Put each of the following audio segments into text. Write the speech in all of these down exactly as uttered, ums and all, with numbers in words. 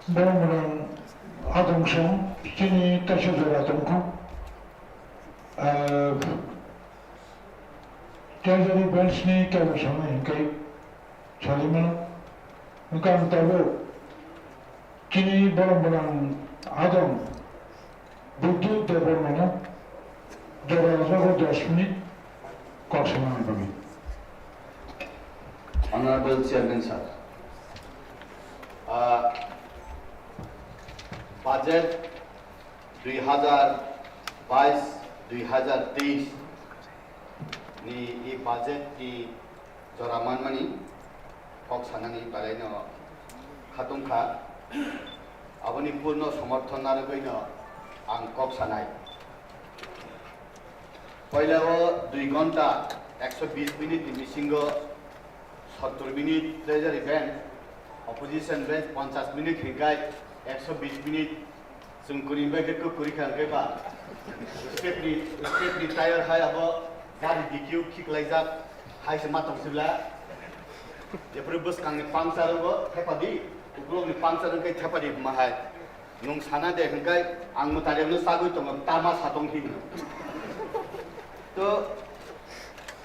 Borok mwnang adong song chini teisa jora tongkho. Ah, Treasury Bench ni kebo sanai hingke salai mano. Hingke ang tabuk chini borok mwnang adong Buddhu Debbarmano jora rwjago dos minute kok sanani bagwi. Honorable Chairman sir, ah, budget dui hazar bais dui hazar teis ni, i budget ni jora manmani kok sanani belaino khatungkha. Aboni purno somorthon narwgwino ang kok sanai. Poila o dui ghonta ekso bis minute ni bisingo sottor minute Treasury Bench, Opposition Bench ponchash minute hingkai ekso bis minute. Chwng kwrwi bai khe kwrwi kha hwnkhe ba step ni, step ni tire hai abo gari D Q khiklaijak hai se ma tong sibla. Jephru bwskang ni puncture wngkha thepadi, ukulok ni puncture wngkha thepadi ma hai. Nwng sana de hwnkhe ang mwtairokno sagwi tongo, tama satong hino. To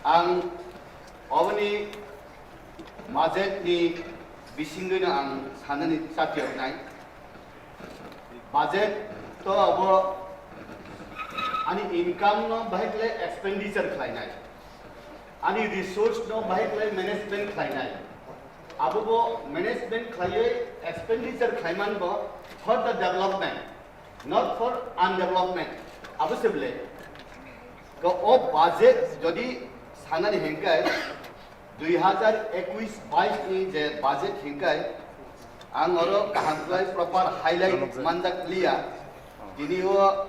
ang oboni budget ni bisingwino ang sanani chatiyoknai. Budget to abo ani income no bahai khlai expenditure khlainai, ani resource no bahai khlai management khlainai. Abo bo management khlaiwi expenditure khlaiman bo for the development, not for undevelopment. Abo se bwle. Ko o budget jodi sanani hingkai, dui hazar ekuis bais ni je budget hingkai, ang oro kaham khlai proper highlight manjak liya. Tini o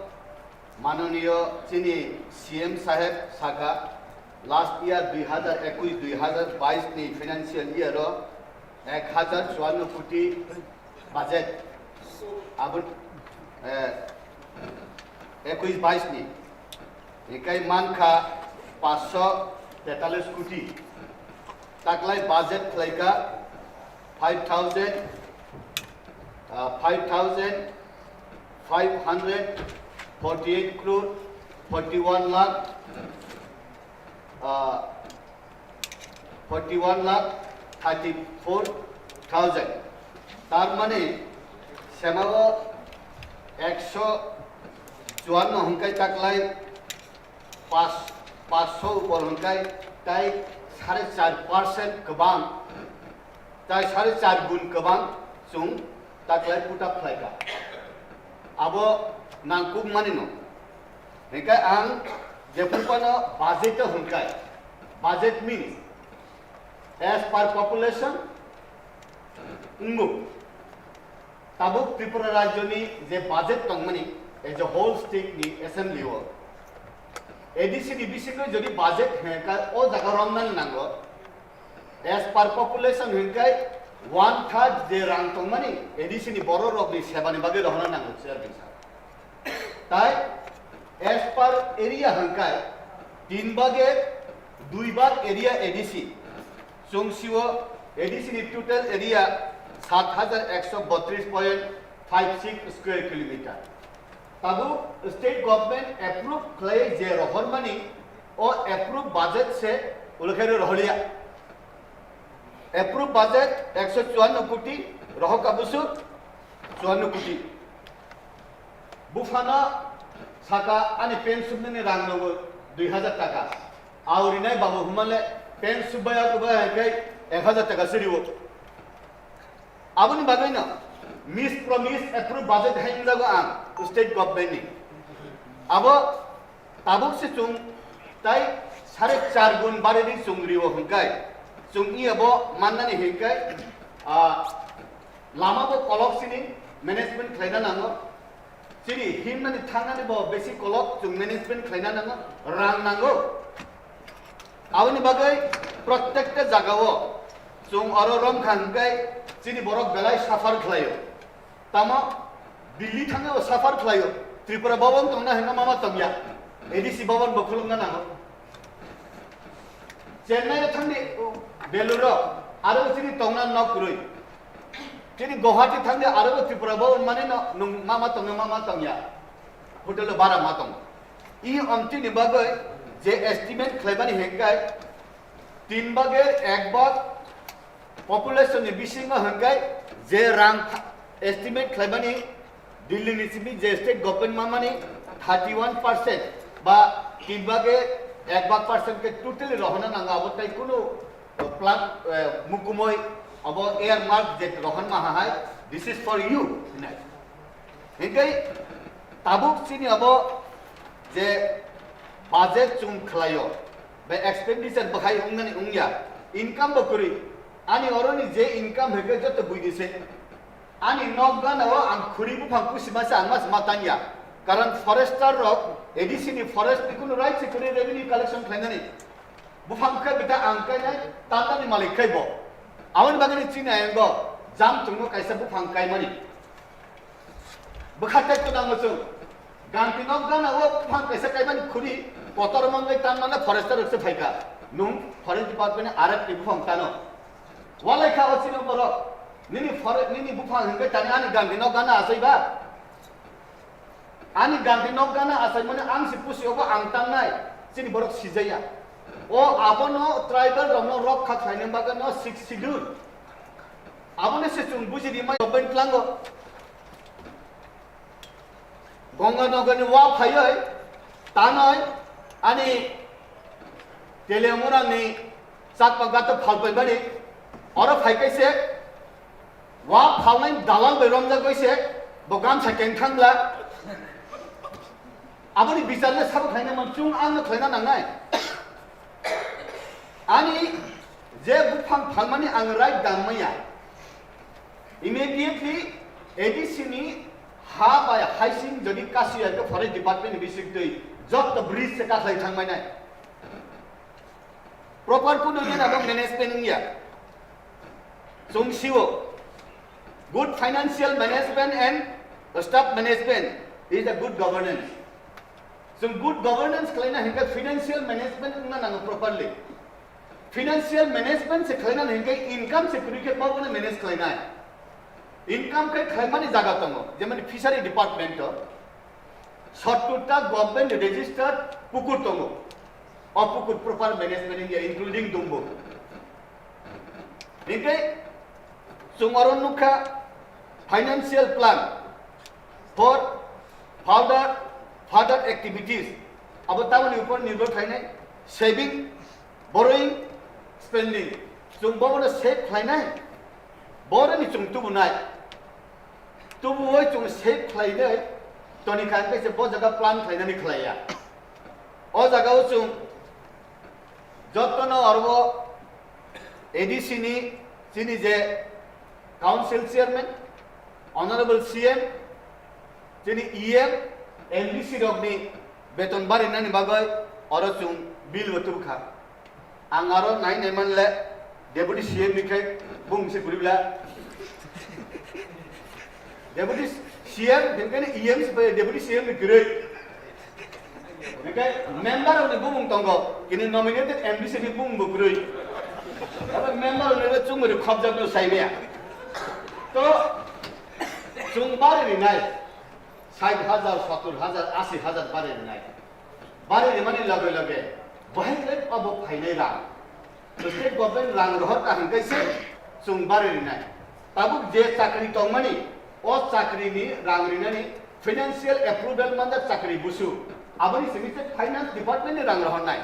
manoniyo chini C M saheb saka, last year dui hazar ekuis dui hazar bais ni financial year o ek hazar chuanno koti budget, abo, eh, ekuis bais ni, hingkai mankha panchsho tetalis koti. Taklai budget khlaikha five thousand, ah, five thousand five hundred forty-eight crore forty-one lakh, ah, forty-one lakh thirty-four thousand. Tar mane, semao ekso chuanno hingkai taklai pas, panchsho upor hingkai tai sare char percent kwbang, tai sare char gun kwbang chwng taklai put up khlaikha. Abo nangkukmani no. Hingkai ang jephru phano budget o hingkai, budget means as per population wngbo. Tabuk Tripura rajyoni je budget tongmani as a whole state ni assembly o, A D C ni bisingo jodi budget hingkai o jaga romnani nango. As per population hingkai one third je rang tongmani A D C ni borok rokni sebani bagwi rohorna nango, Chairman sir. Tai as per area hingkai tin bage dui bag area A D C. Chwng sio A D C ni total area sat hajar ekso botris point five six square kilometer. Tabuk state government approve khlai je rohormani, o approve budget se ulo khe rohorliya. Approve budget ekso chuanno koti, rohorkha busu chuanno koti. Buphano saka ani pen subnani rang nogo dui hajar taka. Au rinai babu hwnmale pen subbaya kwbai hai khe ek hajar taka se rio. Aboni bagwino mispromise approve budget hai wngjago ang state government ni. Abo tabuk se chwng tai sare char gun barwi di chwng rio hwnkhe, chwng iya bo mannani hwnkhe, ah, lama bo kolok sini management khlaina nango. Chini himnani thangnani bo besi kolok chwng management khlaina nango, rang nango. Aboni bagwi prottekta jagao chwng oro romkha hwnkhe chini borok belai suffer khlaio. Tamo Delhi thangwi bo suffer khlaio. Tripura Bhaban tongna hwnkhe mama tongya. A D C Bhaban bo khulumna nango. Chennai o thangdi, Beluru, aro chini tongna nok kwrwi. Chini Guwahati thangdi aro bo Tripura bo mane no, nung ma ma tong, ma ma tong ya. Hotel o bara ma tong. I omtini bagwi je estimate khlaimani hingkai tin bage ek bag population ni bisingo hingkai je rang estimate khlaimani Delhi ni simi je state government mamani thirty one percent ba tin bage ek bag percent ke totally rohona nanga abo tai kunu plan, eh, mukumoi abo earmark je rohon maha hai, this is for you hinai. Hingkai tabuk chini abo je budget chung khlaio, be expenditure bahai wngnani wngya, income bo kwrwi. Ani oroni je income hingke joto buini se. Ani nok gana o ang khuri buphang kusima se ang mas matanya. Karon forester rok A D C ni forest ni kunu right se kwrwi revenue collection khlainani. Buphang khe bita ang kainai, tata ni malik khai bo. Aboni bagwi ni chini ayang go, jam chungno kaisa buphang kaimani. Bwkha tei tuna muchung. Ganti nok gana o buphang kaisa kaimani khuri, kotor mangwi tan mana forester rok se phaika. Nung forest department ni R F ni buphang tano. Walai kha o chini borok. Nini forest, nini buphang hingke tani ani ganti nok gana asai ba. Ani ganti nok gana achaimani ang si pusi obo ang tangnai, chini borok sijaya. O abono tribal rokno rokha khlaina bagwi no six schedule. Abono se chwng buji di mai open tlango. Ganga nogani wa phaioi tanoi ani Telemurani chakma gato phalpai bani oro phai kaise. Wa phalnai dalal bai romjak bai se, bo gamsa keng thangla. Aboni bichar le sabo khlaina man chung ang no khlaina nangnai. Ani je buphang phalmani ang right dam maya. Immediately A D C ni ha bai haising jodi kasiya ke forest department ni bisik twi jotto bridge se kaslai thangmai nai. Proper kuno din abo management wngya. Chwng sio, good financial management and staff management is a good governance. Chwng good governance khlaina hingke financial management wngna nango properly. Financial management se khlaina hingke income se kwrwi khe bobono manage khlainai. Income khe khlaimani jaga tongo, jemon fishery department o, sottor ta government registered pukur tongo. O pukur proper management wngya, including Dumbo. Hingke chwng oro nukha financial plan for further, further activities. Abo tamoni upor nirbhor khlainai, saving, borrowing, spending. Chwng bobono save khlainai, boroni chwng tubunai. Tubuwi chwng save khlainai, toni kha hingke se bo jaga plan khlainani khlaiya. O jaga o chwng jottono oro A D C ni chini je council chairman, honorable C M, chini E M, M D C rokni beton barinani bagwi oro chwng bill bo tubukha. Ang aro nai nai man le, Deputy C M ni khai bung se kwrwi bla. Deputy C M, hingke ni E M se pai Deputy C M ni kwrwi. Hingke member ni bumung tongo, kini nominated M D C ni bumung bo kwrwi. Abo member ni le chumri khobjak no sai maya. To, chwng bari ni nai, sait hajar, sottor hajar, asi hajar bari ni nai. Bari ni mani loge loge, bahai le abo phainai rang. State government rang rohor kaham kaise chwng bari rinai. Tabuk je chakri tongmani, o chakri ni rang rinani financial approval manjak chakri busu. Aboni simi se finance department ni rang rohornai.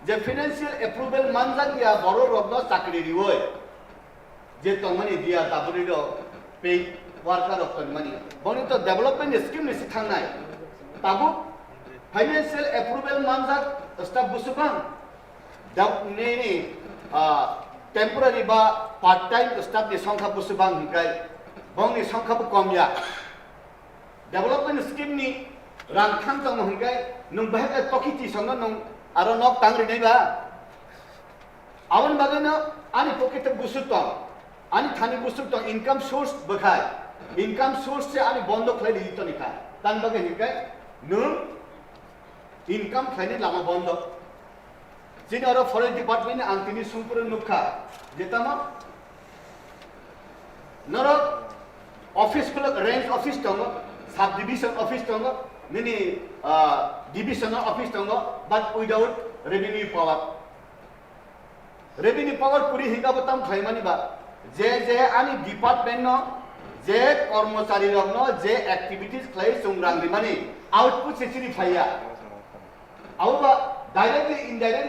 Je financial approval manjak ya borok rokno chakri rioi. Je tongmani dia tabuk rok paid worker rok tongmani. Boni to development ni scheme ni si thangnai. Tabuk financial approval manjak staff busu bang. Dap nini, ah, temporary ba part time staff ni songkha busu bang hingkai, bongni songkha bo kom ya. Development scheme ni rang thang tong hingkai, nung bahai ka toki ti songno nung aro nok tang rinai ba. Aboni bagwi no ani pocket o busu tong, ani thani busu tong, income source bwkhai, income source se ani bondo khlai ri toni kha. Tang bagwi hingkai nung income khlaini lama bondo. Chini oro forest department ni ang tini sungkuro nukha, je tamo Norok office khuluk, range office tongo, subdivision office tongo, nini divisional office tongo, but without revenue power. Revenue power kwrwi hingkha bo tam khlaimani ba, je je ani department no, je kormochari rok no je activities khlai chwng rang rimani, output se chini phaiya. Abo ba directly indirectly